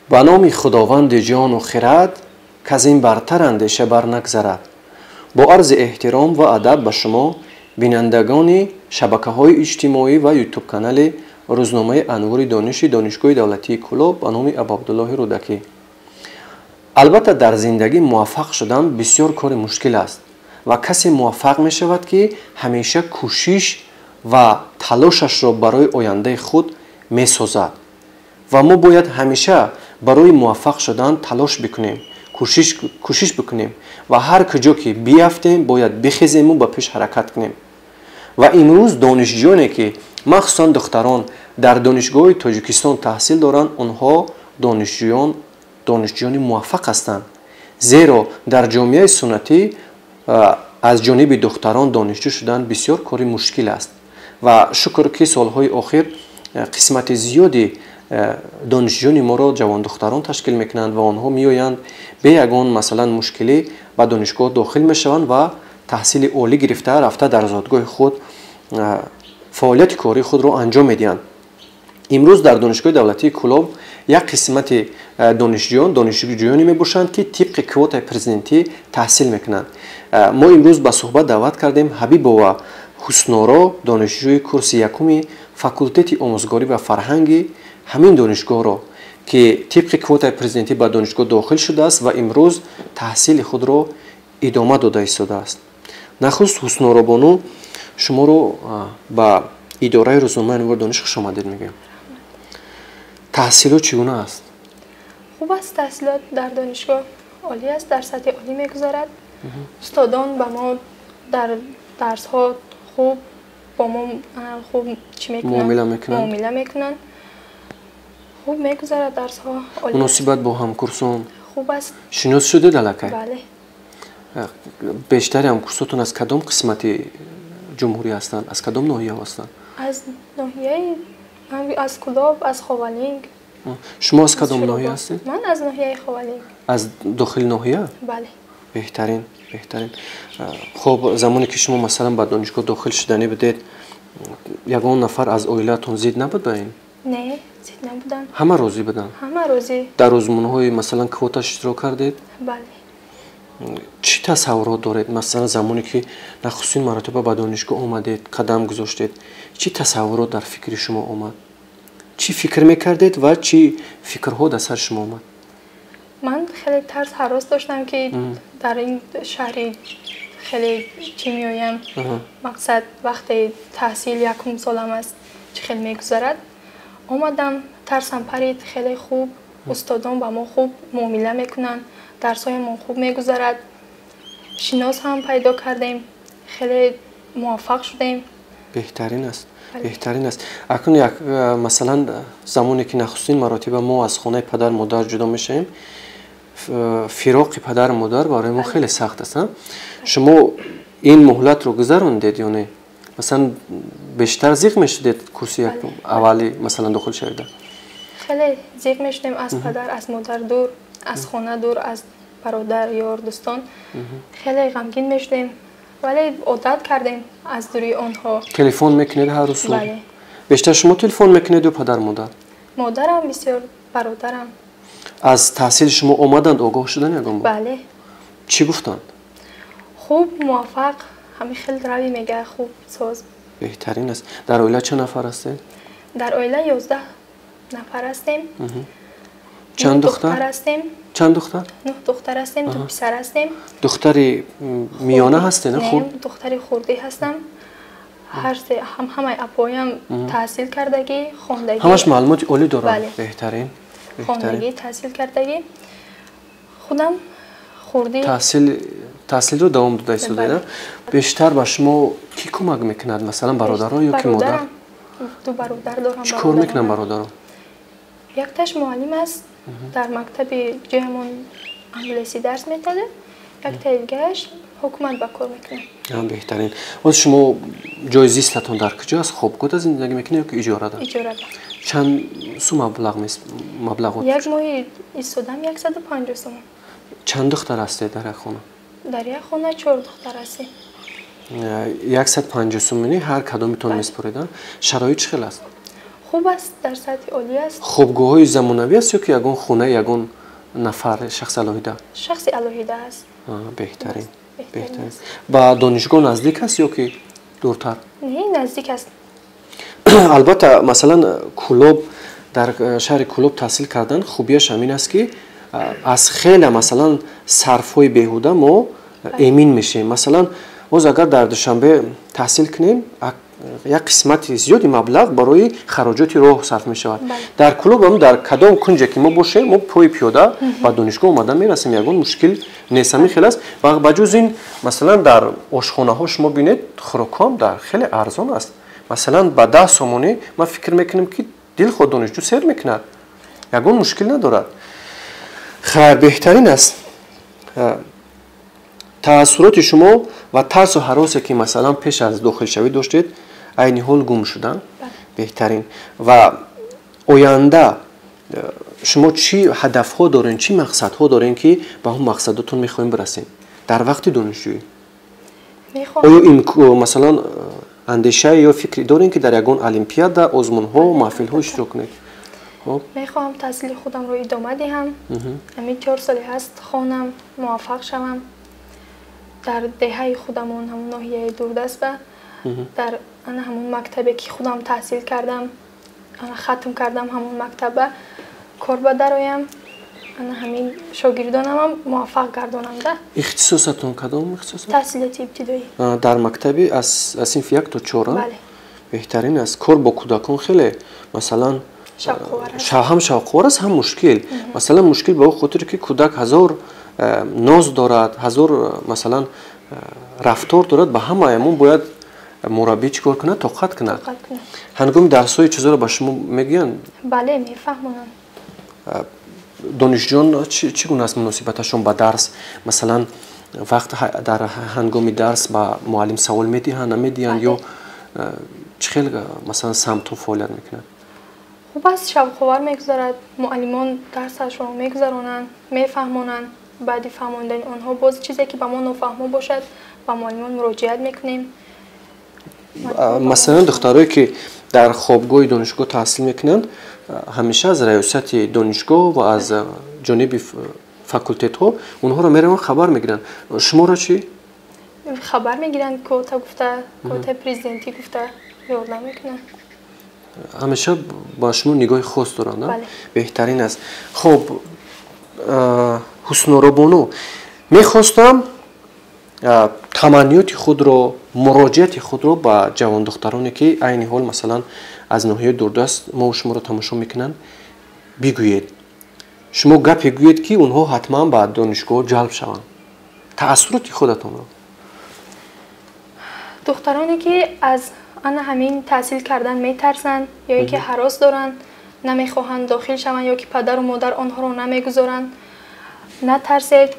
Ба номи Худованди ҷону хирад, каз ин бартар андеша бар нагзарад. Бо арзи эҳтиром ва адаб ба шумо, бинандагони шабакаҳои иҷтимоӣ ва ютуб-канали рӯзномаи Анвори дониши Донишгоҳи давлатии Кӯлоб ба номи Абуабдуллоҳи Рӯдакӣ. Албатта, дар зиндагӣ муваффақ шудан бисёр кори мушкил аст ва касе муваффақ мешавад, ки ҳамеша кӯшиш ва талошашро барои ояндаи худ месозад. Ва мо бояд ҳамеша барои муваффақ шудан талош бикунем, кӯшиш бикунем ва ҳар куҷо ки биафтем, бояд бихезему ба пеш ҳаракат кунем. Ва имрӯз донишҷӯёне, ки махсусан духтарон дар донишгоҳи Тоҷикистон таҳсил доранд, онҳо донишҷӯёни муваффақ ҳастанд, зеро дар ҷомеаи суннатӣ аз ҷониби духтарон донишҷӯ шудан бисёр кори мушкил аст. Ва шукр, ки солҳои охир қисмати зиёди донишҷӯёни моро ҷавондухтарон ташкил мекунанд ва онҳо меоянд, бе ягон, масалан, мушкилӣ ба донишгоҳ дохил мешаванд ва таҳсили олӣ гирифта рафта дар зодгоҳи худ фаъолияти кории худро анҷом медиҳанд. Имрӯз дар Донишгоҳи давлатии Кӯлоб як қисмати донишҷӯён донишҷӯёне мебошанд, ки тибқи квотаи президентӣ таҳсил мекунанд. Мо имрӯз ба суҳбат даъват кардем Ҳабибова Ҳусноро, донишҷӯи курси якуми факултети омӯзгорӣ ва фарҳанги ҳамин донишгоҳро, ки тибқи квотаи президентӣ ба донишгоҳ дохил шудааст ва имрӯз таҳсили худро идома дода истодааст. Нахуст, Ҳусноробону, шуморо ба идораи рӯзномаи Анвори дониш хушомадед мегӯям. Таҳсилот чӣ гуна аст? Хуб аст, таҳсилот дар донишгоҳ олӣ аст, дар сатҳи олӣ мегузарад. Устодон ба мо дар дарсҳо хуб бо мо хуб чӣ мекунанд? Муомила мекунанд. Муомила мекунанд. Хуб мегузарад дарсҳо. Муносибат бо ҳамкурсон? Хуб аст. Шинос шудед аллакай? Бале. Бештари ҳамкурсотон аз кадом қисмати ҷумҳурӣ ҳастанд, аз кадом ноҳияҳо ҳастанд? Аз ноҳияи, аз Кӯлоб, аз Ховалинг. Шумо аз кадом ноҳия ҳастед? Ман аз ноҳияи Ховалинг. Аз дохили ноҳия? Бале. Беҳтарин, беҳтарин. Хуб, замоне ки шумо, масалан, ба донишгоҳ дохил шуданӣ будед, ягон нафар аз оилаатон зид набуд ба ин? Не, зид набуданд. Ҳама розӣ буданд? Ҳама розӣ. Дар озмунҳои, масалан, квота иштирок кардед? Бале. Чӣ тасаввурот доред, масалан, замоне ки нахустин маротиба ба донишгоҳ омадед, қадам гузоштед, чӣ тасаввурот дар фикри шумо омад? Чӣ фикр мекардед ва чӣ фикрҳо дар сари шумо омад? Ман хеле тарс, ҳарос доштам, ки дар ин шаҳри хеле чӣ меоям, мақсад, вақте таҳсил якум солам аст, чӣ хел мегузарад. Омадам, тарсам парид. Хеле хуб устодон ба мо хуб муомила мекунанд, дарсҳоямон хуб мегузарад, шинос ҳам пайдо кардем, хеле муваффақ шудем. Беҳтарин аст, беҳтарин аст. Акнун як, масалан, замоне ки нахустин маротиба мо аз хонаи падар модар ҷудо мешавем, фироқи падару модар барои мо хеле сахт аст. Шумо ин муҳлатро гузарондед ё не? Масалан, бештар зиқ мешудед курси аввали, масалан, дохил шавида? Хеле зиқ мешудем, аз падар, аз модар дур, аз хона дур, аз бародар, ёр, дӯстон. Хеле ғамгин мешудем, вале одат кардем аз дурии онҳо. Телефон мекунед ҳар рӯз? Бале. Бештар шумо телефон мекунед ё падар модар? Модарам бисёр, бародарам. Аз таҳсили шумо омаданд, огоҳ шуданд ягон бор? Бале. Чӣ гуфтанд? Хуб, муваффақ, ҳамин хел рави мега, хуб, соз. Беҳтарин аст. Дар оила чанд нафар ҳастед? Дар оила 11 нафар ҳастем. Чанд духтар ҳастем? Чанд духтар? 9 духтар ҳастем, 2 писар ҳастем. Духтари миёна ҳастед, не? Хурд? Духтари хурдӣ ҳастам. Ҳар се ҳамаи апоям таҳсил кардагӣ, хондагӣ. Ҳамаш маълумоти олӣ доранд. Беҳтарин. Хондагӣ, таҳсил кардагӣ. Худам хурдӣ. Таҳсилро давом дода истодаед? Бештар ба шумо кӣ кӯмак мекунад? Масалан, бародарон ё ки модар? Ду бародар дорам. Чӣ кор мекунанд бародарон? Якташ муаллим аст, дар мактаби ҷоямон англисӣ дарс медодад, яктаи дигараш ҳукумат ба кор мекунад. Беҳтарин. Оз шумо ҷои зистатон дар куҷо аст? Хобгоҳда зиндагӣ мекунед ё ки иҷорада? Иҷорада. Чанд сум маблағ? Як моҳи истодам 150 сомон. Чанд духтар ҳастед дар як хона? Дар як хона 4 духтар ҳастем. 150 сомонӣ ҳар кадомитон месупоред? Шароит чӣ хел аст? Хуб аст, дар сатҳи олӣ аст. Хобгоҳҳои замонавӣ аст ё ки ягон хона, ягон нафар, шахси алоҳида? Шахси алоҳида аст. Беҳтарин, беҳтарин. Ба донишгоҳ наздик аст ё ки дуртар? Не, наздик аст. Албатта, масалан, Кӯлоб, дар шаҳри Кӯлоб таҳсил кардан хубияш ҳамин аст, ки аз хеле, масалан, сарфҳои беҳуда мо эмин мешавем. Масалан, боз агар дар Душанбе таҳсил кунем, як қисмати зиёди маблағ барои хароҷоти роҳ сарф мешавад. Дар Кӯлоб ҳам дар кадом кунҷе ки мо бошем, мо пои пиёда ба донишгоҳ омада мерасем, ягон мушкил нест. Ҳамин хел аст. Ва ба ҷуз ин, масалан, дар ошхонаҳо шумо бинед, хӯрокҳоам дар хеле арзон аст. Масалан, ба 10 сомонӣ ман фикр мекунам, ки дилхоҳ донишҷӯ сер мекунад, ягон мушкил надорад. Хайр, беҳтарин аст. Таассуроти шумо ва тарсу ҳаросе, ки масалан пеш аз дохилшавӣ доштед, айни ҳол гум шуданд. Беҳтарин. Ва оянда шумо чӣ ҳадафҳо дорен, чӣ мақсадҳо дорен, ки ба он мақсадотон мехоҳем бирасем дар вақти донишҷӯӣ? Оё, масалан, андешае ё фикре дорем, ки дар ягон олимпиада, озмунҳо, маҳфилҳо иштирок кунед? Мехоҳам таҳсили худамро идома диҳам. Ҳамин 4 соли ҳаст, хонам, муваффақ шавам. Дар деҳаи худамон, ҳамон ноҳияи дурдаст, ба дар ана ҳамон мактабе, ки худам таҳсил кардам, ана хатм кардам, ҳамон мактаба кор ба дароям, ана ҳамин шогирдонамам муваффақ гардонам да. Ихтисосатон кадом ихтисос? Таҳсилоти ибтидоӣ. Дар мактаби аз синфи 1 то 4? Бале. Беҳтарин аст. Кор бо кӯдакон хеле, масалан, ҳам шавқовар аст, ҳам мушкил. Масалан, мушкил ба он хотире, ки кӯдак ҳазор ноз дорад, ҳазор, масалан, рафтор дорад, ба ҳамаямон бояд мураббӣ чӣ кор кунад? Тоқат кунад. Ҳангоми дарсҳои чизоро ба шумо мегӯянд? Бале, мефаҳмонанд. Донишҷӯён чӣ гуна аст муносибаташон ба дарс? Масалан, вақт дар ҳангоми дарс ба муаллим савол медиҳанд, намедиҳанд, ё чӣ хел, масалан, самтҳо фаъолият мекунанд? Хуб аст, шавқовар мегузарад. Муаллимон дарсашро мегузаронанд, мефаҳмонанд. Баъди фаҳмондани онҳо боз чизе, ки ба мо нофаҳмо бошад, ба муаллимон муроҷиат мекунем. Масалан, духтарое, ки дар хобгоҳи донишгоҳ таҳсил мекунанд, ҳамеша аз раёсати донишгоҳ ва аз ҷониби факултетҳо онҳоро мераванд, хабар мегиранд. Шуморо чӣ? Хабар мегиранд, квота гуфта, квотаи президентӣ гуфта ёрдам мекунанд. Ҳамеша ба шумо нигоҳи хос доранд. Беҳтарин аст. Хуб, Ҳусноробону, мехостам таманниёти худро, муроҷиати худро ба ҷавондухтароне, ки айни ҳол, масалан, аз ноҳияи дурдаст мо шуморо тамошо мекунанд, бигӯед. Шумо гапе гӯед, ки онҳо ҳатман ба донишгоҳ ҷалб шаванд. Таассуроти худатонро. Духтароне, ки аз ана ҳамин таҳсил кардан метарсанд ё ин ки ҳарос доранд, намехоҳанд дохил шаванд, ё ки падару модар онҳоро намегузоранд, натарсед,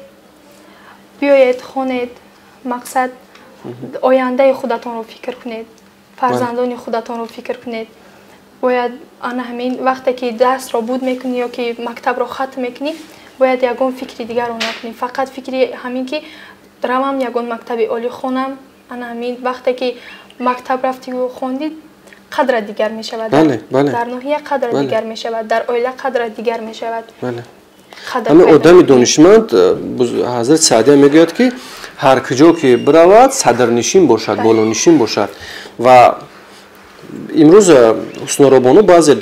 биёед, хонед. Мақсад ояндаи худатонро фикр кунед, фарзандони худатонро фикр кунед. Бояд ана ҳамин вақте ки дарсро буд мекунӣ ё ки мактабро хатм мекунӣ, бояд ягон фикри дигарро накунӣ, фақат фикри ҳамин, ки равам, ягон мактаби олӣ хонам. Ана ҳамин вақте ки мактаб рафтию хондӣ, қадрат дигар мешавад, дар ноҳия қадрат дигар мешавад, дар оила қадрат дигар мешавад. Ҳамин одами донишманд, ҳазрат Саъдия мегӯяд, ки ҳар куҷо ки биравад, садрнишин бошад, болонишин бошад. Ва имрӯз, Ҳусноробону, баъзе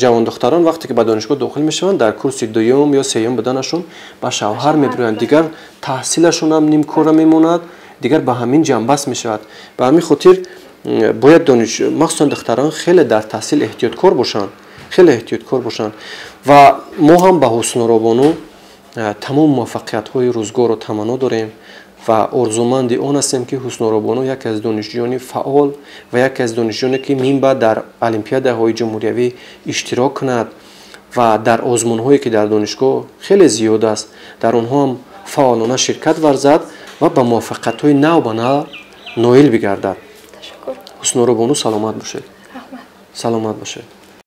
ҷавондухтарон вақте ки ба донишгоҳ дохил мешаванд, дар курси дуюм ё сеюм буданашон ба шавҳар мебироянд, дигар таҳсилашонам нимкора мемонад, дигар ба ҳамин ҷанбаст мешавад. Ба ҳамин хотир бояд махсусан духтарон хеле дар таҳсил эҳтиёткор бошанд, хеле эҳтиёткор бошанд. Ва мо ҳам ба Ҳусноробону тамом муваффақиятҳои рӯзгорро таманно дорем ва орзуманди он ҳастем, ки Ҳусноробону яке аз донишҷӯёни фаъол ва яке аз донишҷӯёне, ки минбаъд дар олимпиадаҳои ҷумҳуриявӣ иштирок кунад ва дар озмунҳое, ки дар донишгоҳ хеле зиёд аст, дар онҳо ҳам фаъолона ширкат варзад ва ба муваффақиятҳои нав ба нав ноил бигардад. Ҳусноробону, саломат бошед, саломат бошед.